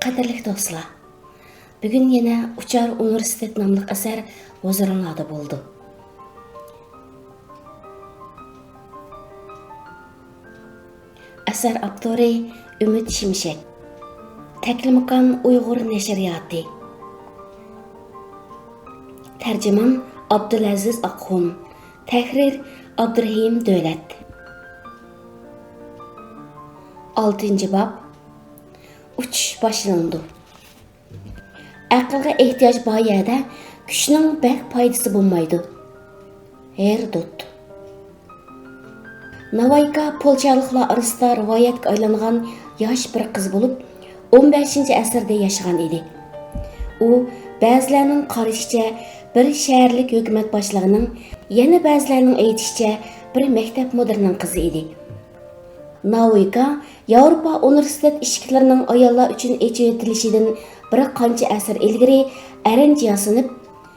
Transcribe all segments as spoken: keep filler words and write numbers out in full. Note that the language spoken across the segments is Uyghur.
قەدىرلىك دوستلار، بۈگۈن يەنە ئۇچار ئۇنىۋېرسىتېت ناملىق ئەسەر ھۇزۇرۇڭلاردا بولىدۇ. ئەسەر ئاپتورى ئۈمىد شىمشەك. تەكلىماكان ئۇيغۇر نەشرىياتى. تەرجىمان ئابدۇلئەزىز ئاقخۇن. تەھرىر ئابدۇرېھىم دۆلەت. ئالتىنچى باب. ئۇچۇش باشلىنىدۇ. ئەقىلگە ئېھتىياج بار يەردە كۈچنىڭ بەك پايدىسى بولمايدۇ. ھېرودوت. ناۋايكا پولشالىقلار ئارىسىدا رىۋايەتكە ئايلانغان ياش بىر قىز بولۇپ، ئون بەشىنچى ئەسىردە ياشىغان ئىدى. ئۇ بەزىلەرنىڭ قارىشىچە بىر شەھەرلىك ھۆكۈمەت باشلىقىنىڭ، يەنە بەزىلەرنىڭ ئېيتىشىچە بىر مەكتەپ مۇدىرىنىڭ قىزى ئىدى. ناۋىكا ياۋروپا ئۇنىۋېرسىتېت ئىشىكلىرىنىڭ ئاياللار ئۈچۈن ئېچىۋېتىلىشىدىن بىر قانچە ئەسىر ئىلگىرى ئەرەنچە ياسىنىپ،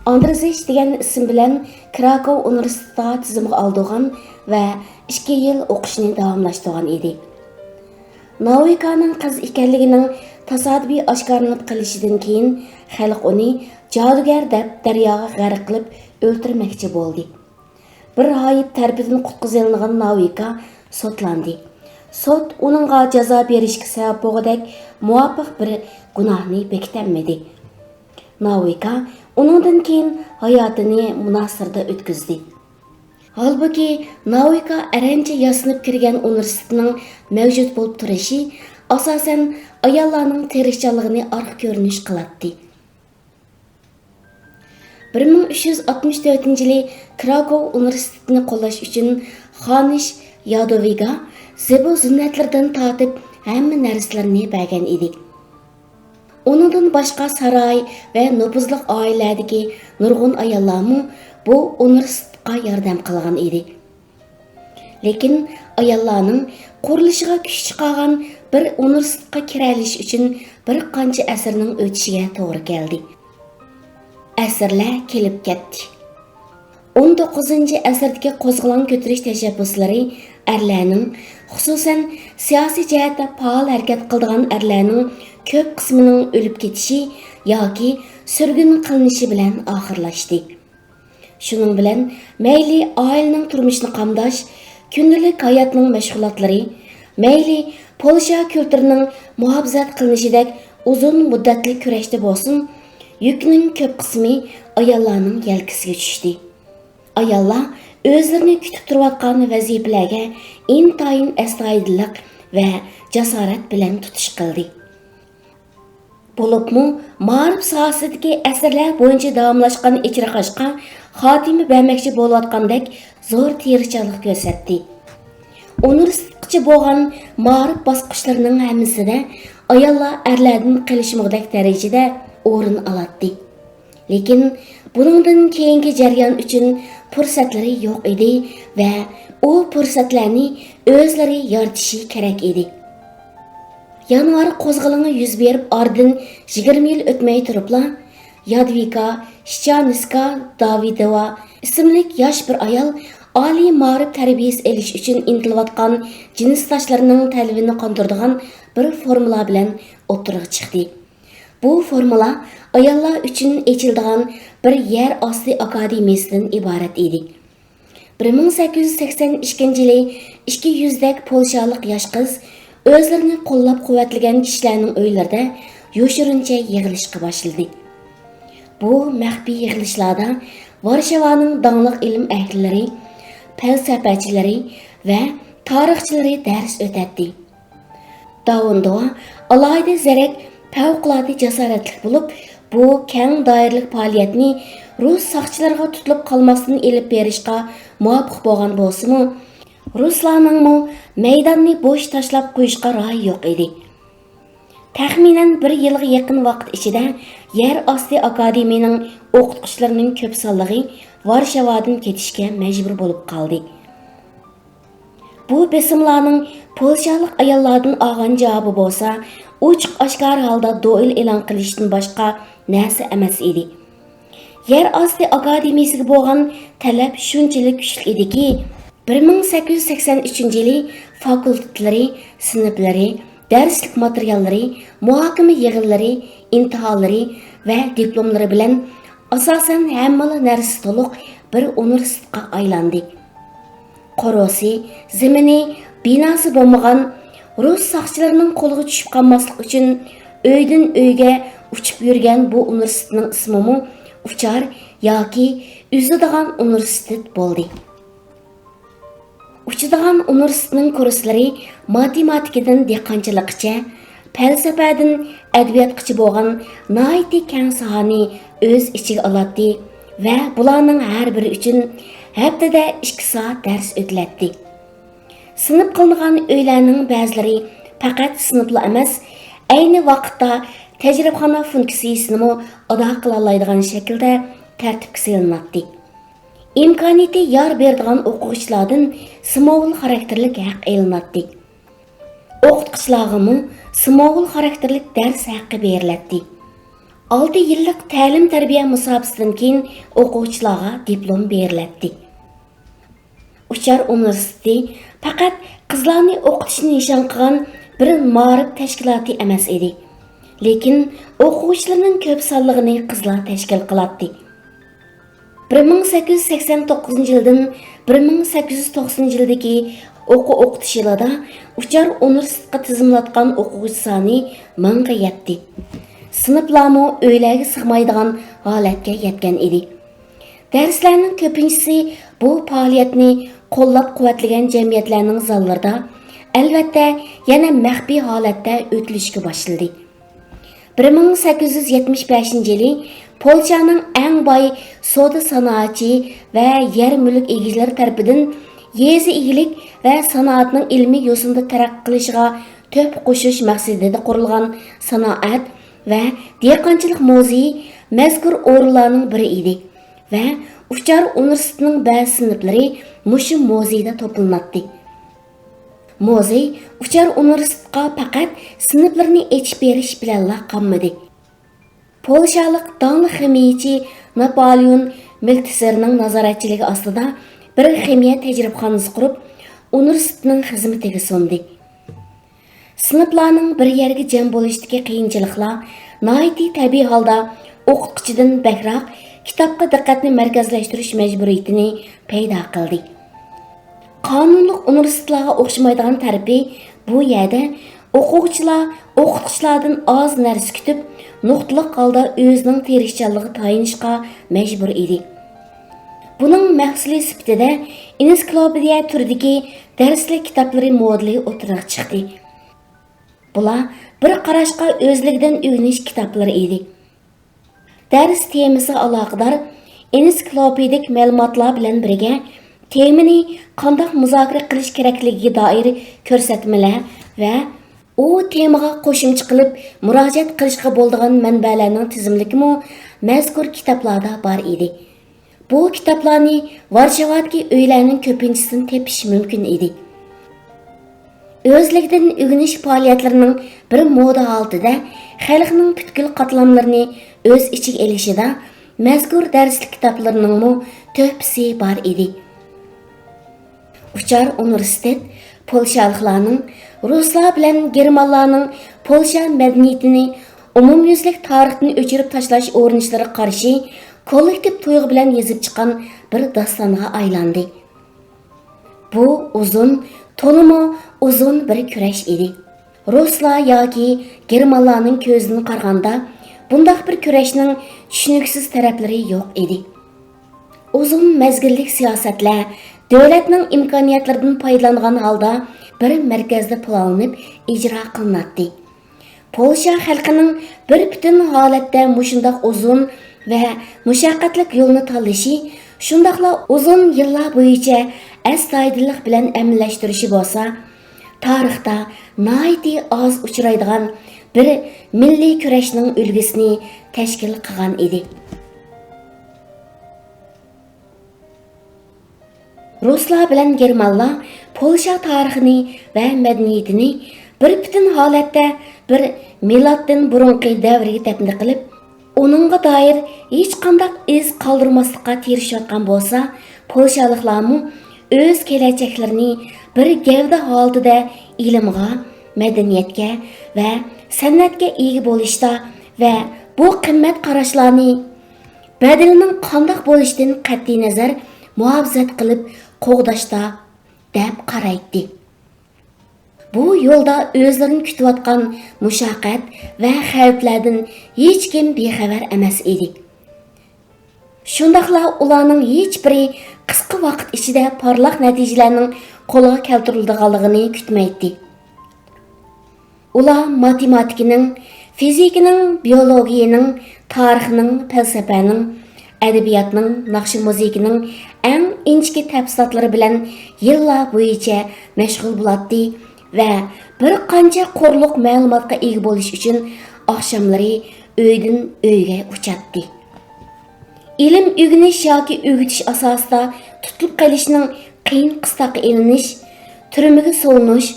ئاندرېزېچ دېگەن ئىسىم بىلەن كراكوۋ ئۇنىۋېرسىتېتىغا تىزىمغا ئالدۇرغان ۋە ئىككى يىل ئوقۇشىنى داۋاملاشتۇرغان ئىدى. ناۋىكانىڭ قىز ئىكەنلىكىنىڭ تاسادىپىي ئاشكارىلىنىپ قېلىشىدىن كېيىن، خەلق ئۇنى جادۇگەر دەپ دەرياغا غەرق قىلىپ ئۆلتۈرمەكچى بولدى. بىر راھىب تەرىپىدىن قۇتقۇزۇۋېلىنغان ناۋىكا سوتلاندى. سوت ئۇنىڭغا جازا بېرىشكە سەۋەب بولغۇدەك مۇۋاپىق بىر گۇناھنى بېكىتەلمىدى. ناۋىكا ئۇنىڭدىن كېيىن ھاياتىنى مۇناسىردا ئۆتكۈزدى. ھالبۇكى، ناۋىكا ئەرەنچە ياسىنىپ كىرگەن ئۇنىۋېرسىتېتنىڭ مەۋجۇت بولۇپ تۇرۇشى، ئاساسەن، ئاياللارنىڭ تىرىشچانلىقىنى ئارقا كۆرۈنۈش قىلاتتى. بىر مىڭ ئۈچ يۈز ئاتمىش تۆتىنچى يىلى كراكوۋ ئۇنىۋېرسىتېتىنى قوللاش ئۈچۈن خانىش يادوۋىگا زىبۇ زىننەتلىرىدىن تارتىپ ھەممە نەرسىلىرىنى بەرگەن ئىدى. ئۇنىڭدىن باشقا ساراي ۋە نوپۇزلۇق ئائىلىلەردىكى نۇرغۇن ئاياللارمۇ بۇ ئۇنىۋېرسىتېتقا ياردەم قىلغان ئىدى. لېكىن ئاياللارنىڭ قۇرۇلۇشىغا كۈچ چىقارغان بىر ئۇنىۋېرسىتېتقا كىرەلىشى ئۈچۈن بىر قانچە ئەسىرنىڭ ئۆتۈشىگە توغرا كەلدى. ئەسىرلەر كېلىپ كەتتى. ئون توققۇزىنچى ئەسىردىكى قوزغىلاڭ كۆتۈرۈش تەشەببۇسلىرى ئەرلەرنىڭ، خۇسۇسەن، سىياسىي جەھەتتە پائال ھەرىكەت قىلىدىغان ئەرلەرنىڭ كۆپ قىسمىنىڭ ئۆلۈپ كېتىشى ياكى سۈرگۈن قىلىنىشى بىلەن ئاخىرلاشتى. شۇنىڭ بىلەن مەيلى ئائىلىنىڭ تۇرمۇشىنى قامداش، كۈندىلىك ھاياتنىڭ مەشغۇلاتلىرى، مەيلى پولشا كۈلتۈرىنىڭ مۇھاپىزەت قىلىنىشىدەك ئۇزۇن مۇددەتلىك كۈرەشتە بولسۇن، يۈكنىڭ كۆپ قىسمى ئاياللارنىڭ يەلكىسىگە چۈشتى. ئاياللار ئۆزلىرىنى كۈتۈپ تۇرۇۋاتقان ۋەزىپىلەرگە ئىنتايىن ئەستايىدىللىق ۋە جاسارەت بىلەن تۇتۇش قىلدى. بولۇپمۇ مائارىپ ساھەسىدىكى ئەسىرلەر بويىچە داۋاملاشقان ئېچىرقاشقا خاتىمە بەرمەكچى بولۇۋاتقاندەك زور تىرىشچانلىق كۆرسەتتى. ئۇنىۋېرسىتېتقىچە بولغان مائارىپ باسقۇچلىرىنىڭ ھەممىسىدە ئاياللار ئەرلەردىن قېلىشمىغۇدەك دەرىجىدە ئورۇن ئالاتتى. لېكىن بۇنىڭدىن كېيىنكى جەريان ئۈچۈن پۇرسەتلىرى يوق ئىدى ۋە ئۇ پۇرسەتلەرنى ئۆزلىرى يارىتىشى كېرەك ئىدى. يانۋار قوزغىلىڭى يۈز بېرىپ ئارىدىن يىگىرمە يىل ئۆتمەي تۇرۇپلا، يادۋىكا شىچانسكا داۋىدوۋا ئىسىملىك ياش بىر ئايال ئالىي مائارىپ تەربىيەسى ئېلىش ئۈچۈن ئىنتىلىۋاتقان جىنسداشلىرىنىڭ تەلىپىنى قاندۇرىدىغان بىر فورمۇلا بىلەن ئوتتۇرىغا چىقتى. بۇ فورمۇلا ئاياللار ئۈچۈن ئېچىلىدىغان بىر يەر ئاستى ئاكادېمىيىسىدىن ئىبارەت ئىدى. بىر مىڭ سەككىز يۈز سەكسەن ئىككىنچى يىلى ئىككى يۈزدەك پولشالىق ياش قىز ئۆزلىرىنى قوللاپ-قۇۋۋەتلىگەن كىشىلەرنىڭ ئۆيلىرىدە يوشۇرۇنچە يىغىلىشقا باشلىدى. بۇ مەخپىي يىغىلىشلاردا ۋارشاۋانىڭ داڭلىق ئىلىم ئەھلىلىرى، پەلسەپەچىلىرى ۋە تارىخچىلىرى دەرس ئۆتەتتى. داۋوندوۋا ئالاھىدە زېرەك، پەۋقۇلئاددە جاسارەتلىك بولۇپ، بۇ كەڭ دائىرىلىك پائالىيەتنى رۇس ساقچىلىرىغا تۇتۇلۇپ قالماستىن ئېلىپ بېرىشقا مۇۋاپىق بولغان بولسىمۇ، رۇسلارنىڭمۇ مەيداننى بوش تاشلاپ قويۇشقا رايى يوق ئىدى. تەخمىنەن بىر يىلغا يېقىن ۋاقىت ئىچىدە يەر ئاستى ئاكادېمىيىنىڭ ئوقۇتقۇچىلىرىنىڭ كۆپ سانلىقى ۋارشاۋادىن كېتىشكە مەجبۇر بولۇپ قالدى. بۇ بېسىملارنىڭ پولشالىق ئاياللاردىن ئالغان جاۋابى بولسا ئوچۇق-ئاشكارا ھالدا دوئېل ئېلان قىلىشتىن باشقا نەرسە ئەمەس ئىدى. يەر ئاستى ئاكادېمىيىسىگە بولغان تەلەپ شۇنچىلىك كۈچلۈك ئىدىكى، بىر مىڭ سەككىز يۈز سەكسەن ئۈچىنچى يىلى فاكۇلتېتلىرى، سىنىپلىرى، دەرسلىك ماتېرىياللىرى، مۇھاكىمە يىغىنلىرى، ئىمتىھانلىرى ۋە دىپلوملىرى بىلەن ئاساسەن ھەممىلا نەرسىسى تولۇق بىر ئۇنىۋېرسىتېتقا ئايلاندى. قورۇسى، زېمىنى، بىناسى بولمىغان، رۇس ساقچىلىرىنىڭ قولىغا چۈشۈپ قالماسلىق ئۈچۈن ئۆيدىن ئۆيگە ئۇچۇپ يۈرگەن بۇ ئۇنىۋېرسىتېتنىڭ ئىسمىمۇ ئۇچار ياكى ئۈزىدىغان ئۇنىۋېرسىتېت بولدى. ئۇچىدىغان ئۇنىۋېرسىتېتنىڭ كۇرسلىرى ماتېماتىكىدىن دېھقانچىلىققىچە، پەلسەپەدىن ئەدەبىياتقىچە بولغان ناھايىتى كەڭ ساھەنى ئۆز ئىچىگە ئالاتتى ۋە بۇلارنىڭ ھەر بىرى ئۈچۈن ھەپتىدە ئىككى سائەت دەرس ئۆتۈلەتتى. سىنىپ قىلىنغان ئۆيلەرنىڭ بەزىلىرى پەقەت سىنىپلا ئەمەس، ئەينى ۋاقىتتا تەجرىبىخانا فۇنكسىيىسىنىمۇ ئادا قىلالايدىغان شەكىلدە تەرتىپكە سېلىناتتى. ئىمكانىيىتى يار بېرىدىغان ئوقۇغۇچىلاردىن سىمۋول خاراكتېرلىك ھەق ئېلىناتتى. ئوقۇتقۇچىلارغىمۇ سىمۋول خاراكتېرلىك دەرس ھەققى بېرىلەتتى. ئالتە يىللىق تەلىم-تەربىيە مۇساپىسىدىن كېيىن ئوقۇغۇچىلارغا دىپلوم بېرىلەتتى. ئۇچار ئۇنىۋېرسىتېتى پەقەت قىزلارنى ئوقۇتۇشنى نىشان قىلغان بىر مائارىپ تەشكىلاتى ئەمەس ئىدى، لېكىن ئوقۇغۇچىلىرىنىڭ كۆپ سانلىقىنى قىزلار تەشكىل قىلاتتى. بىر مىڭ سەككىز يۈز سەكسەن توققۇزىنچى يىلدىن بىر مىڭ سەككىز يۈز توقسىنىنچى يىلدىكى ئوقۇ-ئوقۇتۇش يىلىدا ئۇچار ئۇنىۋېرسىتېتقا تىزىملاتقان ئوقۇغۇچى سانى مىڭغا يەتتى. سىنىپلارمۇ ئۆيلەرگە سىغمايدىغان ھالەتكە يەتكەن ئىدى. دەرسلەرنىڭ كۆپىنچىسى بۇ پائالىيەتنى قوللاپ-قۇۋۋەتلىگەن جەمئىيەتلەرنىڭ زاللىرىدا، ئەلۋەتتە، يەنە مەخپىي ھالەتتە ئۆتۈلۈشكە باشلىدى. بىر مىڭ سەككىز يۈز يەتمىش بەشىنچى يىلى پولشانىڭ ئەڭ باي سودا سانائەتچى ۋە يەر مۈلۈك ئىگىلىرى تەرىپىدىن يېزا ئىگىلىك ۋە سانائەتنىڭ ئىلمىي يوسۇندا تەرەققىي قىلىشىغا تۆھپە قوشۇش مەقسىتىدە قۇرۇلغان سانائەت ۋە دېھقانچىلىق مۇزېيى مەزكۇر ئورۇنلارنىڭ بىرى ئىدى ۋە ئۇچار ئۇنىۋېرسىتېتىنىڭ بەزى سىنىپلىرى مۇشۇ مۇزېيدا توپلىناتتى. مۇزېي ئۇچار ئۇنىۋېرسىتېتقا پەقەت سىنىپلىرىنى ئېچىپ بېرىش بىلەنلا قالمىدى. پولشالىق داڭلىق خىمىيەچى ناپالېئون مېلتسېرنىڭ نازارەتچىلىكى ئاستىدا بىر خىمىيە تەجرىبىخانىسى قۇرۇپ، ئۇنىۋېرسىتېتنىڭ خىزمىتىگە سۇندى. سىنىپلارنىڭ بىر يەرگە جەم بولۇشتىكى قىيىنچىلىقلار ناھايىتى تەبىئىي ھالدا ئوقۇتقۇچىدىن بەكرەك كىتابقا دىققەتنى مەركەزلەشتۈرۈش مەجبۇرىيىتىنى پەيدا قىلدى. قانۇنلۇق ئۇنىۋېرسىتېتلارغا ئوخشىمايدىغان تەرىپى، بۇ يەردە ئوقۇغۇچىلار ئوقۇتقۇچىلاردىن ئاز نەرسە كۈتۈپ، نۇقتىلىق ھالدا ئۆزىنىڭ تىرىشچانلىقىغا تايىنىشقا مەجبۇر ئىدى. بۇنىڭ مەھسۇلى سۈپىتىدە ئېنسىكلوپېدىيە تۈرىدىكى دەرسلىك كىتابلىرى مودېلى ئوتتۇرىغا چىقتى. بۇلار بىر قاراشقا ئۆزلۈكىدىن ئۆگىنىش كىتابلىرى ئىدى. دەرس تېمىسىغا ئالاقىدار ئېنسىكلوپېدىك مەلۇماتلار بىلەن بىرگە، تېمىنى قانداق مۇزاكىرە قىلىش كېرەكلىكىگە دائىر كۆرسەتمىلەر ۋە ئۇ تېمىغا قوشۇمچە قىلىپ مۇراجىئەت قىلىشقا بولىدىغان مەنبەلەرنىڭ تىزىملىكىمۇ مەزكۇر كىتابلاردا بار ئىدى. بۇ كىتابلارنى ۋارشاۋادىكى ئۆيلەرنىڭ كۆپىنچىسىدىن تېپىش مۇمكىن ئىدى. ئۆزلۈكىدىن ئۆگىنىش پائالىيەتلىرىنىڭ بىر مودا ھالىتىدە خەلقنىڭ پۈتكۈل قاتلاملىرىنى ئۆز ئىچىگە ئېلىشىدا مەزكۇر دەرسلىك كىتابلىرىنىڭمۇ تۆھپىسى بار ئىدى. ئۇچار ئۇنىۋېرسىتېت پولشالىقلارنىڭ رۇسلار بىلەن گېرمانلارنىڭ پولشا مەدەنىيىتىنى ئومۇميۈزلۈك تارىختىن ئۆچۈرۈپ تاشلاش ئۇرۇنۇشلىرىغا قارشى كوللېكتىپ تۇيغۇ بىلەن يېزىپ چىققان بىر داستانغا ئايلاندى. بۇ ئۇزۇن، تولىمۇ ئۇزۇن بىر كۈرەش ئىدى. رۇسلار ياكى گېرمانلارنىڭ كۆزىدىن قارىغاندا، بۇنداق بىر كۈرەشنىڭ چۈشىنىكسىز تەرەپلىرى يوق ئىدى. ئۇزۇن مەزگىللىك سىياسەتلەر دۆلەتنىڭ ئىمكانىيەتلىرىدىن پايدىلانغان ھالدا بىر مەركەزدە پىلانلىنىپ ئىجرا قىلىناتتى. پولشا خەلقىنىڭ بىر پۈتۈن ھالەتتە مۇشۇنداق ئۇزۇن ۋە مۇشەققەتلىك يولنى تاللىشى، شۇنداقلا ئۇزۇن يىللار بويىچە ئەستايىدىللىق بىلەن ئەمەلىيلەشتۈرۈشى بولسا، تارىختا ناھايىتى ئاز ئۇچرايدىغان بىر مىللىي كۈرەشنىڭ ئۈلگىسىنى تەشكىل قىلغان ئىدى. رۇسلار بىلەن گېرمانلار پولشا تارىخىنى ۋە مەدەنىيىتىنى بىر پۈتۈن ھالەتتە بىر مىلادتىن بۇرۇنقى دەۋرگە دەپنە قىلىپ، ئۇنىڭغا دائىر ھېچقانداق ئىز قالدۇرماسلىققا تىرىشىۋاتقان بولسا، پولشالىقلارمۇ ئۆز كېلەچەكلىرىنى بىر گەۋدە ھالىتىدە ئىلىمغا، مەدەنىيەتكە ۋە سەنئەتكە ئىگە بولۇشتا ۋە بۇ قىممەت قاراشلارنى بەدىلىنىڭ قانداق بولۇشىدىن قەتئىينەزەر مۇھاپىزەت قىلىپ قوغداشتا دەپ قارايتتى. بۇ يولدا ئۆزلىرىنى كۈتۈۋاتقان مۇشەققەت ۋە خەۋپلەردىن ھېچكىم بىخەۋەر ئەمەس ئىدى. شۇنداقلا ئۇلارنىڭ ھېچبىرى قىسقا ۋاقىت ئىچىدە پارلاق نەتىجىلەرنىڭ قولغا كەلتۈرۈلىدىغانلىقىنى كۈتمەيتتى. ئۇلار ماتېماتىكىنىڭ، فىزىكىنىڭ، بىيولوگىيەنىڭ، تارىخنىڭ، پەلسەپەنىڭ، ئەدەبىياتنىڭ، ناخشا مۇزىكىنىڭ ئەڭ ئىنچىكە تەپسىلاتلىرى بىلەن يىللار بويىچە مەشغۇل بولاتتى ۋە بىر قانچە قۇرلۇق مەلۇماتقا ئىگە بولۇش ئۈچۈن ئاخشاملىرى ئۆيدىن ئۆيگە ئۇچاتتى. ئىلىم ئۆگىنىش ياكى ئۆگىتىش ئاساسىدا تۇتۇلۇپ قېلىشنىڭ قىيىن قىستاققا ئېلىنىش، تۈرمىگە سولىنىش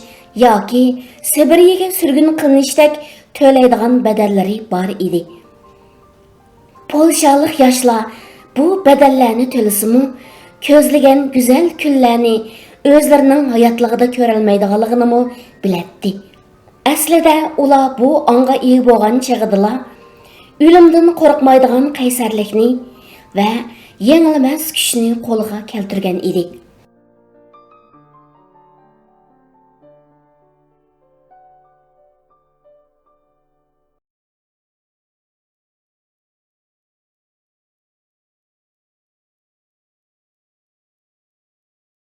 ياكى سىبىرىيەگە سۈرگۈن قىلىنىشتەك تۆلەيدىغان بەدەللىرى بار ئىدى. پولشالىق ياشلار بۇ بەدەللەرنى تۆلىسىمۇ، كۆزلىگەن گۈزەل كۈنلەرنى ئۆزلىرىنىڭ ھاياتلىقىدا كۆرەلمەيدىغانلىقىنىمۇ بىلەتتى. ئەسلىدە ئۇلار بۇ ئاڭغا ئىگە بولغان چېغىدىلا، ئۆلۈمدىن قورقمايدىغان قەيسەرلىكنى ۋە يېڭىلمەس كۈچنى قولغا كەلتۈرگەن ئىدى.